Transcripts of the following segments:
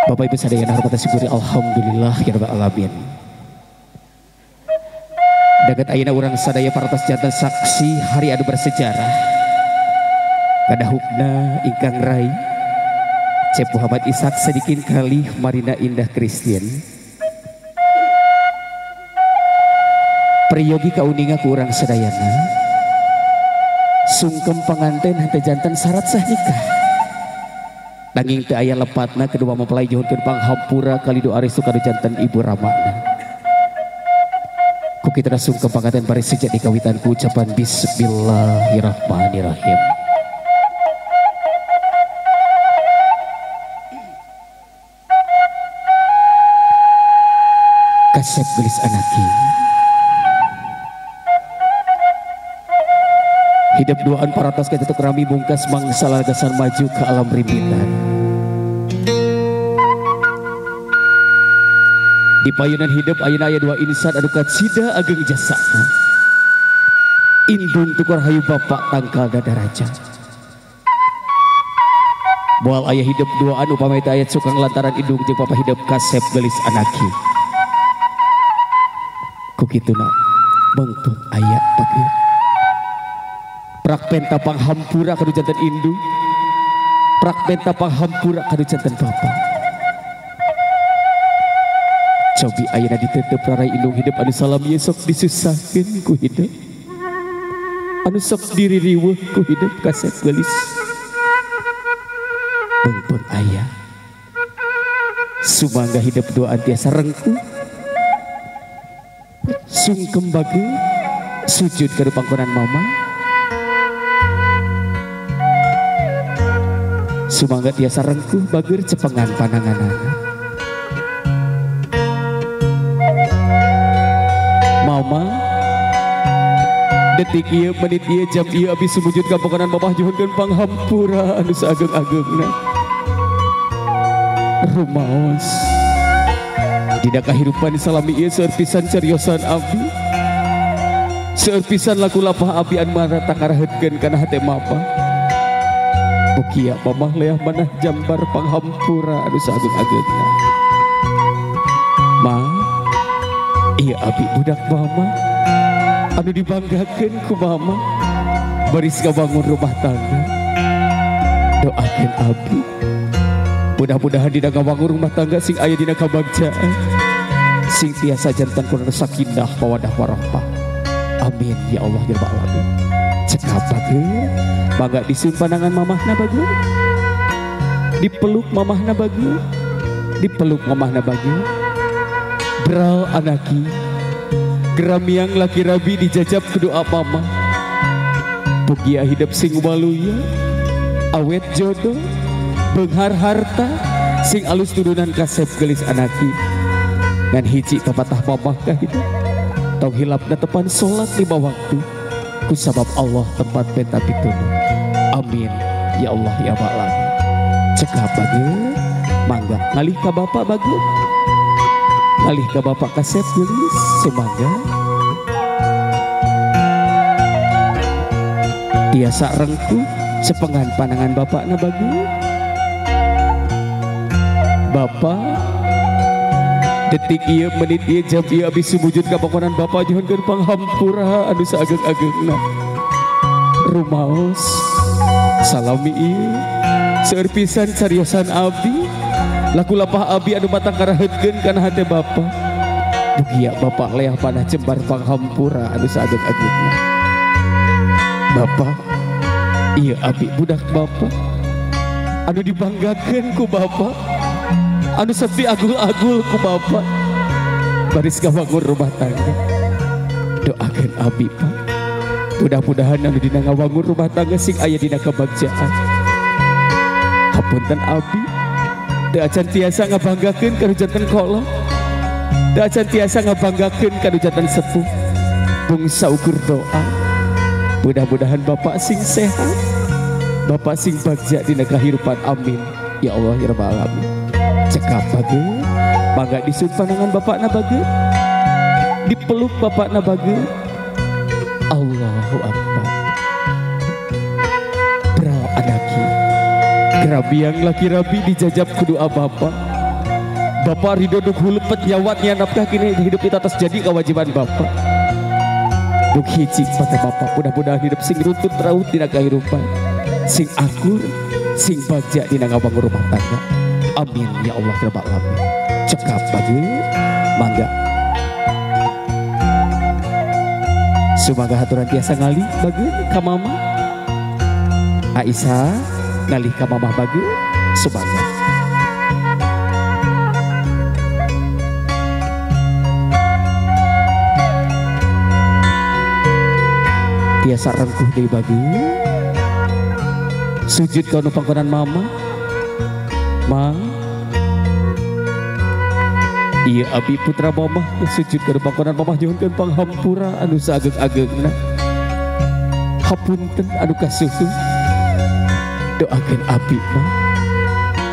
Bapak Ibu sadayana hormat syukuri alhamdulillah ya rabbal alamin. Daget ayeuna urang sadaya parantos janten saksi hari anu bersejarah. Kadahukna ingkang rai Cep Muhammad Ishak Sadikin kalih Marina Indah Christian. Priyogi kauninga ku urang sadayana. Sungkem panganten henteu janten syarat sah nikah. Nanging teu aya lepatna kedua mempelai nyuhunkeun panghampura kalido aristu kadu janten ibu ramana. Ku kitu sungkem panganten bari sejak dikawitan ku ucapan bismillahirrahmanirrahim. Kasep gelis anaki. Hidup duaan paratos katetuk rami bungkas mangsa lagasan maju ke alam rimbitan. Di payunan hidup ayeuna aya dua insan anu kacida ageng jasana. Indung tukar hayu bapak tangkal dada raja. Moal aya hidup duaan upama eta aya cukang lantaran indung jeung papa hidup kasep gelis anaki. Ku kituna bengpeng aya pageur. Prak penta panghampura kadu janten indung, prak penta panghampura kadu janten bapa. Cobi ayeuna ditetep rarai indung hidup anu salam ye sok disusahkeun ku hidup, anu sok diririweuh ku hidup kasep geulis. Bengpeng aya, sumangga hidup duaan tiasa rengkuh, sungkem bageut, sujud ka pangkonan mama. Sumangga tiasa rengkuh bager cepengan pananganana. Mama detik ieu menit ieu jam ieu abdi sumujud ka pangkonan mamah nyuhunkeun panghampura anu saageng-agengna. Rumaos dina kahirupan salami ieu seueur pisan cariosan abdi. Seueur pisan laku lapah abdi anu marata karaheutkeun kana hate mama. Mugia mamah leah manah jambar panghampura anu saageng-agengna. Ma, iya abi budak mama anu dibanggakeun ku mama baris ngabangun rumah tangga. Doakeun abi mudah-mudahan dina ngabangun rumah tangga sing aya dina kabagjaan, sing tiasa janten kuna sakinah mawadah warahmah. Amin ya Allah ya rabbal alamin. Cekap bageun, mangga disun pandangan mamahna bageun, dipeluk mamahna bageun, dipeluk mamahna bageun. Bral anaki, geramiang laki rabi dijajab ke doa mama. Mugia hidup sing waluya, awet jodoh, benghar harta, sing alus turunan kasep gelis anaki. Ngan hiji papatah mamah ka hidup, tong hilapna tepan salat 5 waktu. Kusabab Allah tempat penta pitulung. Amin ya Allah ya rabbal alamin. Cekap bageun, mangga ngalih ka bapak bageun, ngalih ka bapak kasep geulis sumangga. Tiasa rengkuh cepengan pandangan bapakna bageun. Bapak detik ieu menit ieu jam ieu abdi sumujud ka pangkonan bapa nyuhunkeun panghampura anu saageng-agengna. Rumaos salami ieu seueur pisan cariosan abdi, laku lapah abdi anu matang karaheutkeun kana hate bapa. Mugia bapa leah panah jembar panghampura anu saageng-agengna. Bapa, ieu abdi budak bapa anu dibanggakeun ku bapa, anu sepi agul-agul ku bapa baris ngabangun rumah tangga. Doakeun abi Pak, mudah-mudahan anu dina ngabangun rumah tangga sing aya dina kebagjaan. Hapunten abi teu acan tiasa ngabanggakeun ka nu janten kolot, teu acan tiasa ngabanggakeun ka nu janten sepuh. Bungsa ukur doa Mudah-mudahan bapak sing sehat, bapak sing bagja dina kahirupan. Amin ya Allah ya rabbal alamin. Cekap bageut, mangga disup panangan bapakna bageut, dipeluk bapakna bageut. Allahu akbar. Bro anaki, gerabiang laki rabi dijajab kudu bapak. Bapak ridho duk hulepet nyawatnya nafkah kini hidup di atas jadi kewajiban bapak. Duk hiji pada bapak, mudah-mudahan hidup sing runtut raut dina kahirupan, sing akur, sing bagja dina ngabangun rumah tangga. Amin ya Allah ya rabbal alamin. Cekap bageut, mangga. Sumangga haturan tiasa ngalih bageut ka mama. Aisyah ngalih ka mamah bageut, sumangga. Tiasa rengkuh deui bageut. Sujud ka nu pangkonan mama. Ma, iya abi putra mamah sujud ka nu pangkonan mamah nyuhunkeun panghampura anu saageng-ageungna. Hapunten anu kasuhu. Doakeun abi mah.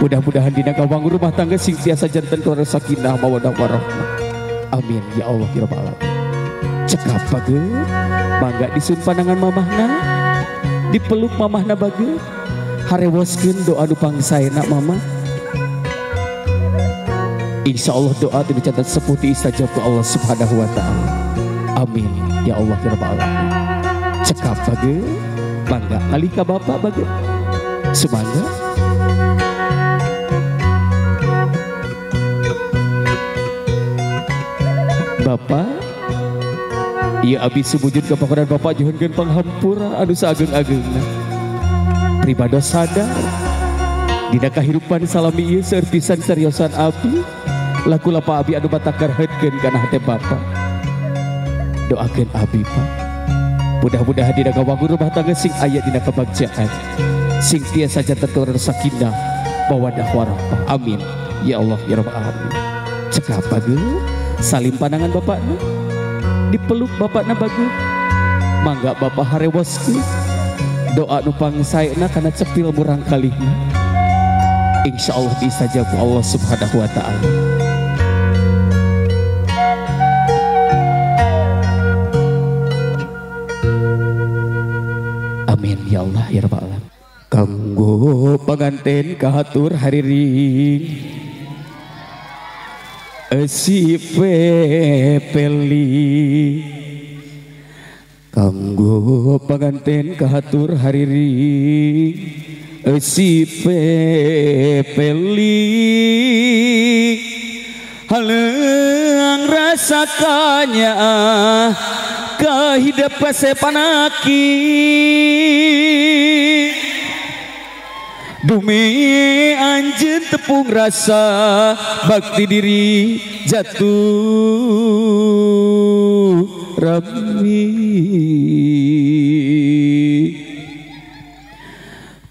Mudah-mudahan dina kawangun rumah tangga sing tiasa janten keluarga sakinah mawaddah warahmah. Amin ya Allah ya rabbal alamin. Cekap bageut, mangga disun pandangan mamahna, dipeluk mamahna bageut, harewoskeun doa nu pangsaena mama. Insya Allah doa itu dicatat seperti istajab ke Allah Subhanahu wa taala. Amin ya Allah ya rabbal alamin. Cekap bageut, mangga ngalih ka bapak bageut. Sumangga. Bapak, iya abi sumujud ka pangkonan bapak nyuhunkeun panghampura anu saageng-ageungna. Pribados sadar dina kahirupan salami ieu seueur pisan seriosan abi, laku lapa abi anu batakar heutkeun kana hate bapak. Doakeun abi Pak. Mudah-mudahan dina kawangun rumah tangga sing aya dina kebagjaan, sing tiasa janten keluarga sakinah mawaddah warahmah. Amin ya Allah ya rabbal alamin. Cekap bageut, salim pandangan bapakna, dipeluk bapakna bageut. Mangga bapak harewoskeun doa nu pangsaena kana cepil murang kalihna. Insyaallah diistajab Allah Subhanahu wa taala. Amin ya Allah ya rabbal alamin. Kanggo panganten kahatur hariring si pepeli, kanggo panganten kahatur hariring si pepeli, haleung rasakanya kahidep sepanaki. Dumi anjeun tepung rasa bakti diri jatuh rami.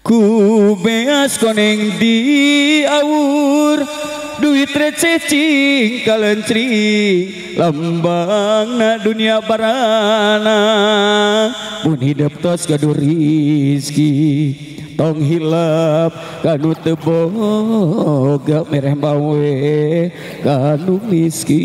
Ku beas koneng di awur duit receh cing kalencring lambangna dunia barana. Mun hidup tos gaduh rizki tong hilap kanu teu boga mereh bawe kanu miskin.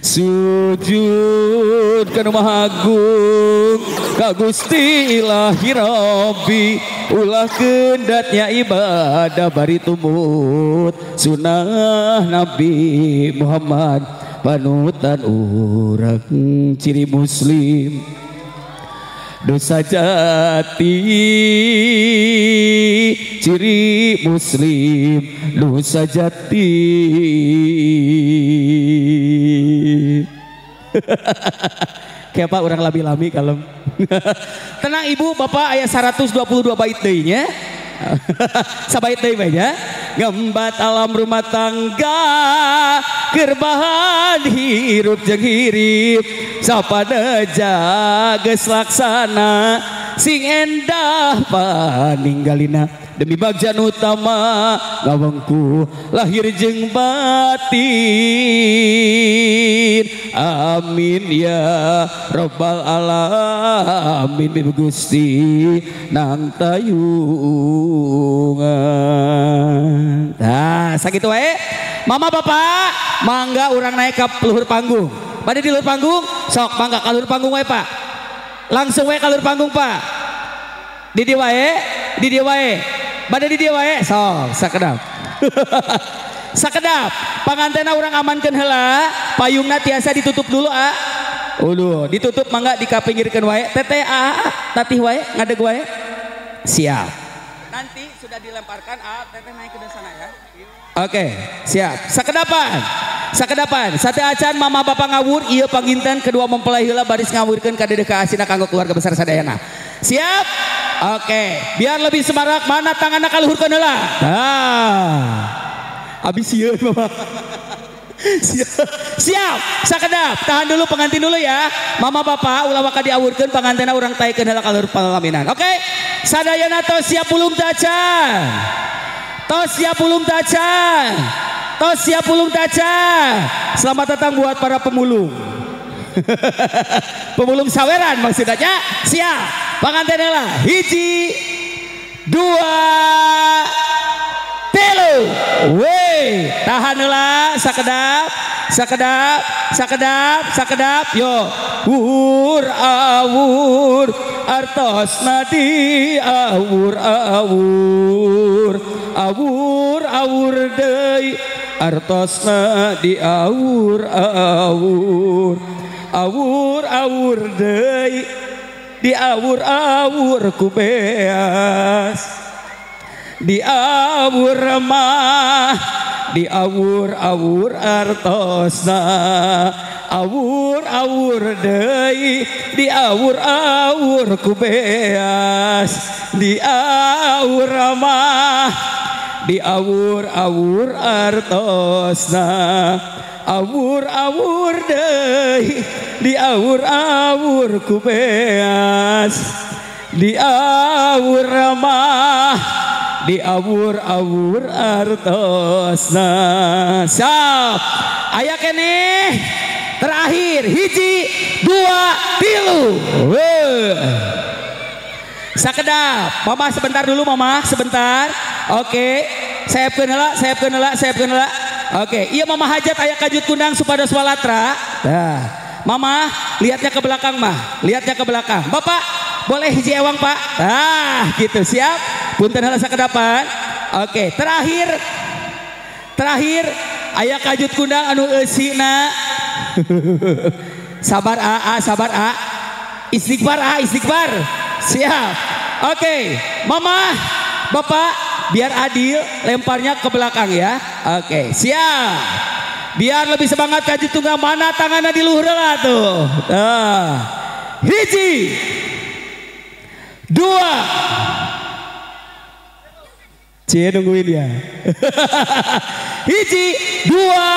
Sujud kanu Maha Agung ka Gusti Ilahi Rabbi, ulah kendatnya ibadah bari tumut sunah Nabi Muhammad, panutan urang ciri muslim. Dosa jati ciri muslim, dosa jati. Kayak pak orang lami-lami kalem. Tenang ibu bapak ayat 122 bait deui nya. Sabait deui bae nya. Ngembat alam rumah tangga kerbahan hirup jeung hirip sapada geus laksana sing endah paninggalina Demi bagja nu utama ngawengku lahir jeung batin. Amin ya robbal alamin. Bi Gusti nang tayungan. Nah sakitu wae mama bapak mangga urang naik ka luhur panggung. Bade di luhur panggung sok mangga ka luhur panggung wae Pak. Langsung wae ka luhur panggung Pak. Di dieu wae, di dieu wae. Bade di dieu wae sok sakedap. Sakedap pangantena urang amankeun heula, payungna tiasa ditutup dulu a. Uduh, ditutup mangga dikapinggirkeun wae. Teteh a, tatih wae, ngadeg wae. Siap. Nanti sudah dilemparkan a, teteh naik ke sana ya. Oke, siap. Sakedapan. Sakedapan. Sate acan mama bapak ngawur ieu panginten kedua mempelai heula baris ngawurkeun ka dedeh ka asina kanggo keluarga besar sadayana. Siap? Oke, biar lebih semarak mana tanganna kaluhurkeun heula. Tah. Abis sieun mama. Siap. Siap. Sakedap. Tahan dulu pengantin dulu ya. Mama bapak ulah waka diawurkeun pangantena urang taekeun heula ka luhur palaminan. Oke. Sadayana tos siap pulung tacan. Tos siap pulung tacan. Tos siap pulung tacan. Selamat datang buat para pemulung. Pemulung saweran maksudnya. Siap. Pengantin heula. Hiji, dua, tilu. Weh, tahan heula sakedap, sakedap, sakedap, sakedap. Yo, wur awur artos nadi awur awur awur awur deui artosna di awur awur awur awur deui di awur awur ku beas di awur mah di awur awur artosna awur awur deui di awur awur ku beas di awur mah di awur awur artosna awur awur deui di awur awur ku beas di awur mah di awur-awur artosna. Siap. Aya keneh terakhir hiji dua tilu. Sakedap. Mama sebentar dulu mama sebentar. Oke. Sayapkeun heula, sayapkeun heula, sayapkeun heula. Oke, iya mama hajat aya kajut kundang supados walatra. Dah. Mama lihatnya ke belakang mah, lihatnya ke belakang. Bapak boleh hiji ewang Pak. Nah, gitu siap. Punten heula sakedapan. Oke, terakhir. Terakhir aya kajut kundang anu eusina. Sabar a, sabar a. Istighfar a, istighfar. Siap. Oke, mama, bapak biar adil lemparnya ke belakang ya. Oke, siap. Biar lebih semangat kajut tunggang mana tangannya di luhur lah tuh. Nah. Hiji, dua, cie nungguin ya. Hiji, dua,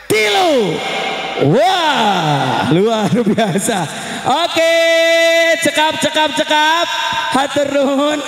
tilu. Wah, luar biasa. Oke, cekap, cekap, cekap. Hatur nuhun.